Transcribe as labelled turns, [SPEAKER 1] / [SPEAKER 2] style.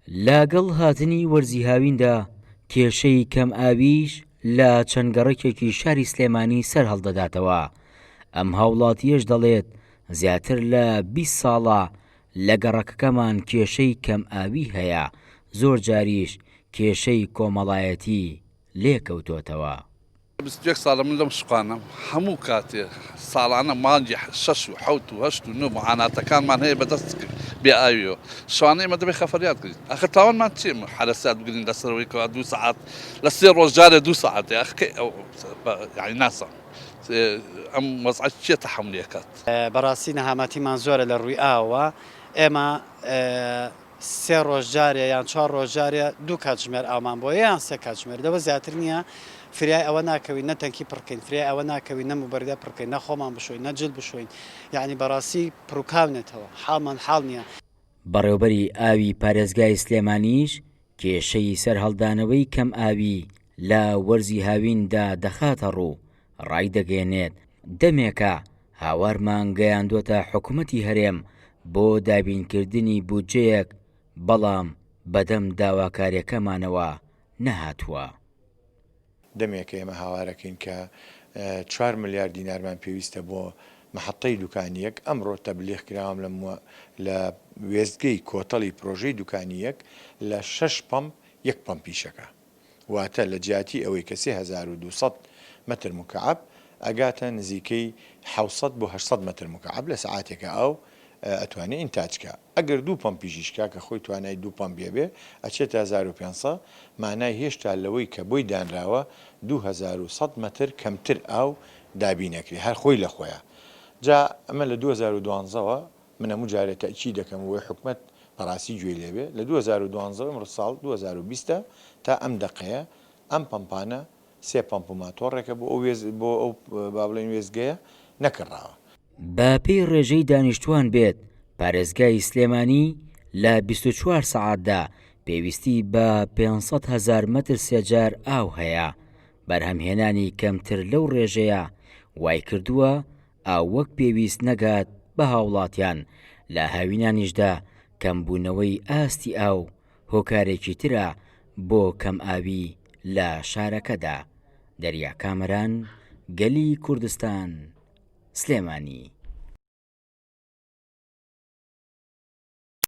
[SPEAKER 1] لەگەڵ هاتنی وەرزی هاویندا کێشەی کەمئاویش لە چەند گەڕەکێکی شاری سلێمانی سەرهەڵدەداتەوە، ئەم هاوڵاتییەش دەڵێت، زیاتر لە 20 ساڵە لە گەڕەکەکەمان کێشەی کەمئاوی هەیە، زۆر جاریش کێشەی کۆمەڵایەتی لێکەوتۆتەوە.
[SPEAKER 2] 21 ساڵە من لەم سوقانەم هەموو کاتێ ساڵانە مانگی شەش و حەوت و هەشت و نۆ معاناتەکانمان هەیە بەدەست بێ ئاویەوە شەوانە ئێمە دەبێ خەفەریات بگرین ئاخر تاوانمان چیە ئێمە حەرەسات بگرین لەسەرەوەی کەوا دوو سەعات لە سێ ڕۆژ جارێ دوو سەعاتێ ئاخر کەی ئەو یانی نازانم ئەم وەزعە کێ تەحەمولی ئەکات.
[SPEAKER 3] بەڕاستی نەهامەتیمان زۆرە لە ڕووی ئاوەوە ئێمە سێ ڕۆژ جارێ یان چوار ڕۆژ جارێ دوو کاتژمێر ئاومان بۆیە یان سێ کاتژمێر لەوە زیاتر نییە فریای ئەوە ناکەوین نە تەنکی پڕکەین فریای ئەوە ناکەوین نە موبەردە پڕکەین نە خۆمان بشۆین نە جل بشۆین یانی بەڕاستی پڕوکاونێتەوە حاڵمان حاڵ نییە.
[SPEAKER 1] بەڕێوبەری ئاوی پارێزگای سلێمانیش کێشەی سەرهەڵدانەوەی کەمئاوی لە وەرزی هاویندا دەخاتەڕوو، ڕایدەگەیەنێت، دەمێکە هاوارمان گەیاندووەتە حکومەتی هەرێم بۆ دابینکردنی بودجەیەک، بەڵام بەدەم داواکاریەکەمانەوە نەهاتووە.
[SPEAKER 4] دەمێکە ئێمە هاوارەکەین کە چوار ملیار دینارمان پێویستە بۆ مەحەتەی دوکانی یەک، ئەمڕۆ تەبلیغ کراوم لە لە وێستگەی کۆتەڵی پرۆژەی دوکانی یەک لە شەش پەمپ یەک پەمپیشەکە. واتە لە جیاتی ئەوەی کە 3200 مەتر موکەعەب ئەگاتە نزیکەی 700 بۆ 800 مەتر موکەعەب لە سەعاتێکا ئاو ئەتوانێ ئینتاج کا. ئەگەر دوو پەمپیشیش کا کە خۆی توانای دوو پەمپی هەبێ ئەچێتە 1500 مانای هێشتا لەوەی کە بۆی دانراوە 2100 مەتر کەمتر ئاو دابین ئەکرێ هەر خۆی لە خۆیا. جا ئەمە لە 2012 وە من هەموو جارێ تەئکید دەکەم بۆی حکومەت بەڕاستی گوێی لێ بێ، لە 2012 ئمڕ ساڵ 2020 ە تا ئەم دەقەیە ئەم پەمپانە سێ پەمپ و ماتۆڕێکە بۆ ئەو وێز بۆ ئەو با بڵێین وێستگەیە نەکڕراوە.
[SPEAKER 1] بە پێی ڕێژەی دانیشتووان بێت، پارێزگای سلێمانی لە 24 سەعاتدا پێویستی بە 500 هەزار مەتر سێجار ئاو هەیە، بەرهەمهێنانی کەمتر لەو ڕێژەیە وایکردووە ئاو وەک پێویست نەگات بە هاوڵاتیان، لە هاوینانیشدا کەمبوونەوەی ئاستی ئاو هۆکارێکی ترە بۆ کەمئاوی لە شارەکەدا. دەریا کامەران، گەلی کوردستان، سلێمانی.